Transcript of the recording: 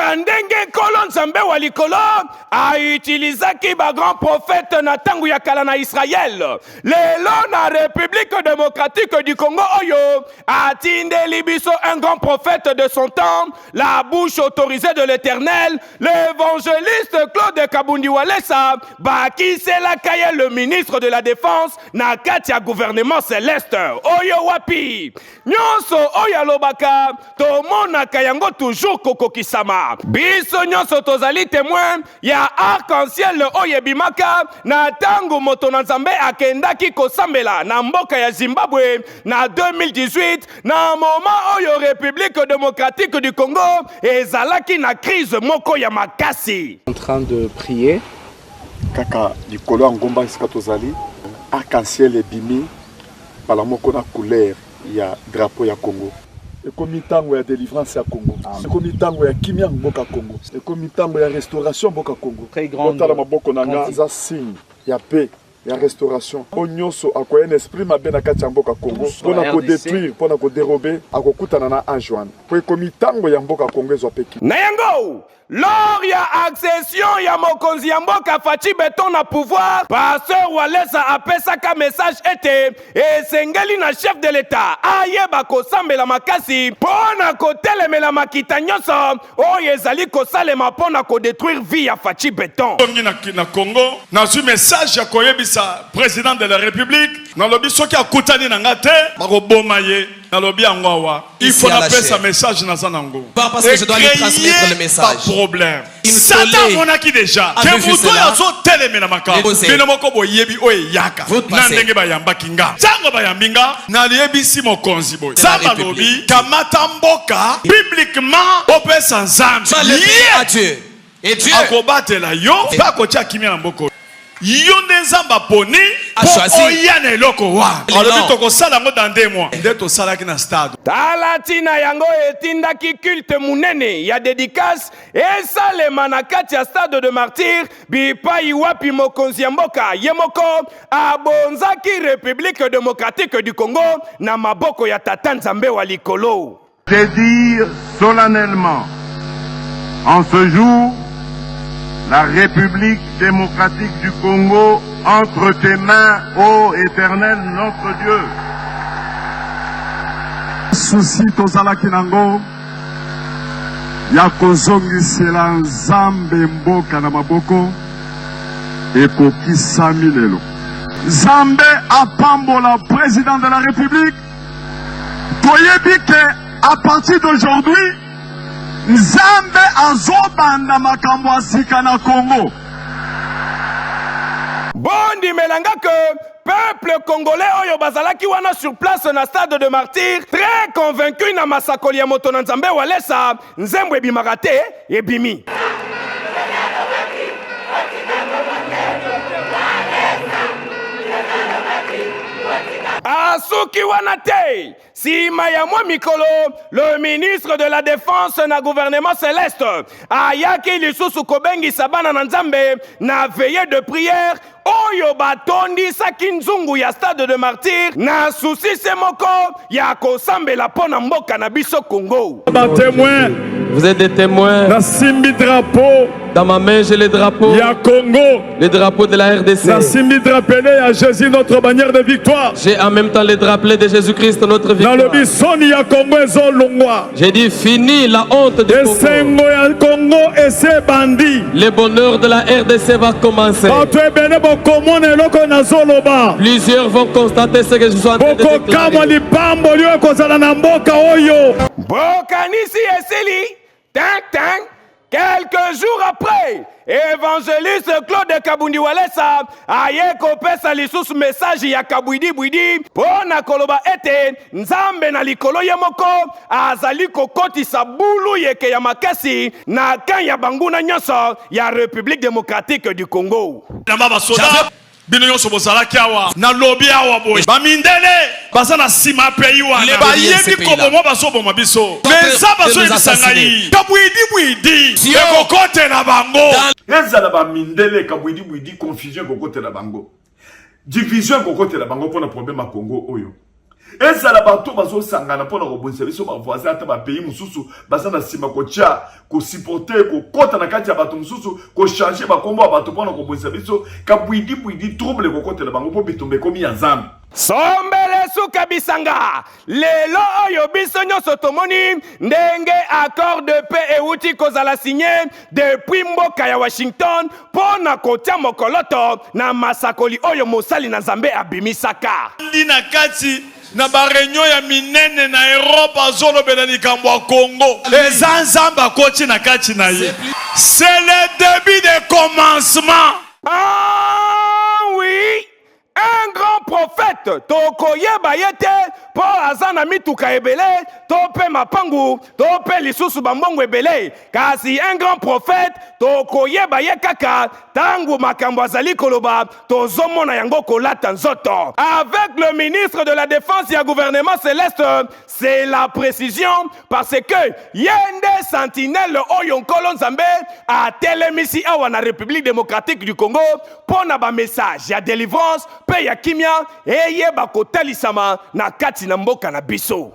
Kaka ndenge Nkolo Nzambe wa likolo a-utilisaki ba grands prophètes na tango ya kala na Israël, lelo na Republique democratique du Congo oyo atindeli biso un grand prophète de son temps, la bouche autorisée de l'Éternel, l'évangéliste Claude Kabundi Walesa, bakiselaka ye le ministre de la Défense na kati ya gouvernement céleste. Oyo wapi? Nyonso oyo alobaka tomonaka yango toujours kokokisama. Biso nyonso tozali temoin ya arc-en-ciel oyo ebimaka na ntango moto na Nzambe akendaki kosambela na mboka ya Zimbabwe na 2018, na moment oyo Republique démocratique du Congo ezalaki na crise moko ya makasi. En train de prier. Kaka likolo ya ngomba esika tozali, arc-en-ciel ebimi mbala moko na couleur ya drapeau ya Congo. Ekomi tango ya delivrance ya Congo. Ekomi tango ya kimia mboka Congo. Ekomi tango ya restauration mboka Congo. Botala maboko na nga eza signe ya paix, ya restauration. Oyo nyoso akoya na esprit mabe na kati ya mboka Congo pona ko detruire, pona ko derober, akokutana na ange wana. Po ekomi tango ya mboka Congo ezwa pe kimia. Na yango, Lors ya accession ya mokonzi ya mboka Fatshi Beton na pouvoir, Pasteur Walesa apesaka message ete esengeli na chef de l'Etat ayeba kosambela makasi mpo na kotelemela makita nyonso oyo ezali kosalema mpo na kodetruire vie ya Fatshi Beton. Zongi na, na Congo, nazwi message ya koyebisa president de la Republique, nalobi soki akutani na nga te bakoboma ye. Nalobi yango awa, il faut napesa message naza nango. Ecreye ba problème. Satan amonaki deja ke moto oyo azotelemela makambo, bino moko boyebi oyo eyaka na ndenge bayambaki nga. Ntango bayambi nga, nayebisi mokonzi boye, Nzambe alobi kamata mboka publiquement opesa Nzambe, ye akobatela yo mpe akotia kimia na mboka. Yo nde Nzambe aponi mpo oya na eloko wana. Alobi tokosala yango dans 2 mois. Nde tosalaki na stade. Tala ntina yango etindaki culte munene ya dedicace esalema na kati ya stade de Martyrs, bipayi wapi mokonzi ya mboka ye moko abonzaki Republique democratique du Congo na maboko ya Tata Nzambe wa likolo. Te dire solennellement, en ce jour, la République démocratique du Congo entre tes mains, ô Éternel notre Dieu. Souci tozalaki nango ya kozongisela Nzambe mboka na maboko ekokisami lelo. Nzambe apambola President de la Republique. Toyebi ke à partir d'aujourd'hui Nzambe azobanda makambo ya sika na Congo. Bondimela nga que peuple congolais oyo bazalaki wana sur place na stade de martyr très convaincu na masakoli ya moto na Nzambe Walesa, nzembo ebimaka te ebimi. Asuki wana te. Sima ya mwa mikolo, le ministre de la Defense na gouvernement celeste ayaki lisusu kobengisa bana na Nzambe na veillée de prière oyo batondisaki nzungu ya stade de martyr na souci se moko ya kosambela mpo na mboka na biso Congo. Ba témoins. Vous êtes des témoins. Nasimbi drapeau. Dans ma main, j'ai le drapeau. Ya Congo. Le drapeau de la RDC. Nasimbi drapele ya Jésus, notre bannière de victoire. J'ai en même temps le drapeau de Jésus-Christ, notre victoire. Nalobi soni ya Congo ezolongwa. J'ai dit fini la honte du Congo. Esengo ya Congo ese ebandi. Le bonheur de la RDC va commencer. Bato ebele bokomona eloko nazoloba. Plusieurs vont constater ce que je suis en train de déclarer. Bokokamwa lipamboli oyo ekozala na mboka oyo. Bokanisi esili Ting, ting. Quelques jours après, évangéliste Claude Kabundi Walesa aye kopesa lisusu message ya kabwidi bwidi mpo na koloba ete Nzambe na likolo ye moko azali kokotisa bulu yeke ya makasi na camp ya banguna nyonso ya Republique démocratique du Congo. Namba basoda Bino nyonso bozalaki awa, nalobi awa boye, ba mindele baza na sima ya pays wana, bayebi koboma, bazoboma biso, mais Nzambe azoyebisa ngai kabwidi bwidi ekokotela bango. Ezala ba mindele kabwidi bwidi, confusion ekokotela bango, division ekokotela bango mpona problème ya Congo oyo. Ezala bato bazosangana mpo na kobundisa biso, bavoisin, ata bapays mosusu baza na nsima kotia, kosupporter, kokɔta na kati ya bato mosusu, kochanger bakombo ya bato mpo na kobundisa biso. Kabwidibwidi, trouble ekokotela bango mpo bitumba ekomi ya Nzambe. Sombele suka bisanga. Lelo oyo biso nyonso tomoni ndenge accord de paix euti kozala signé depuis mboka ya Washington mpo na kotia mokoloto na masakoli oyo mosali na Nzambe abimisaka. Ndi na kati na baréunion ya minene na Europe, azolobela likambo ya Congo. Eza Nzambe akoti na kati na ye. C'est le début de commencement. Ah oui, un grand prophète, tokoyeba ye te mpo aza na mituka ebele to mpe mapangu to mpe lisusu bambongo ebele. Kasi un grand prophète, tokoyeba ye kaka ntango makambo azali koloba, tozomona yango kolata nzoto. Avec le ministre de la Défense ya gouvernement céleste, c'est la précision, parce que ye nde sentinelle oyo Nkolo Nzambe atelemisi awa na République démocratique du Congo mpo na bamessage ya délivrance mpe ya kimia eyeba kotalisama na kati na mboka na biso.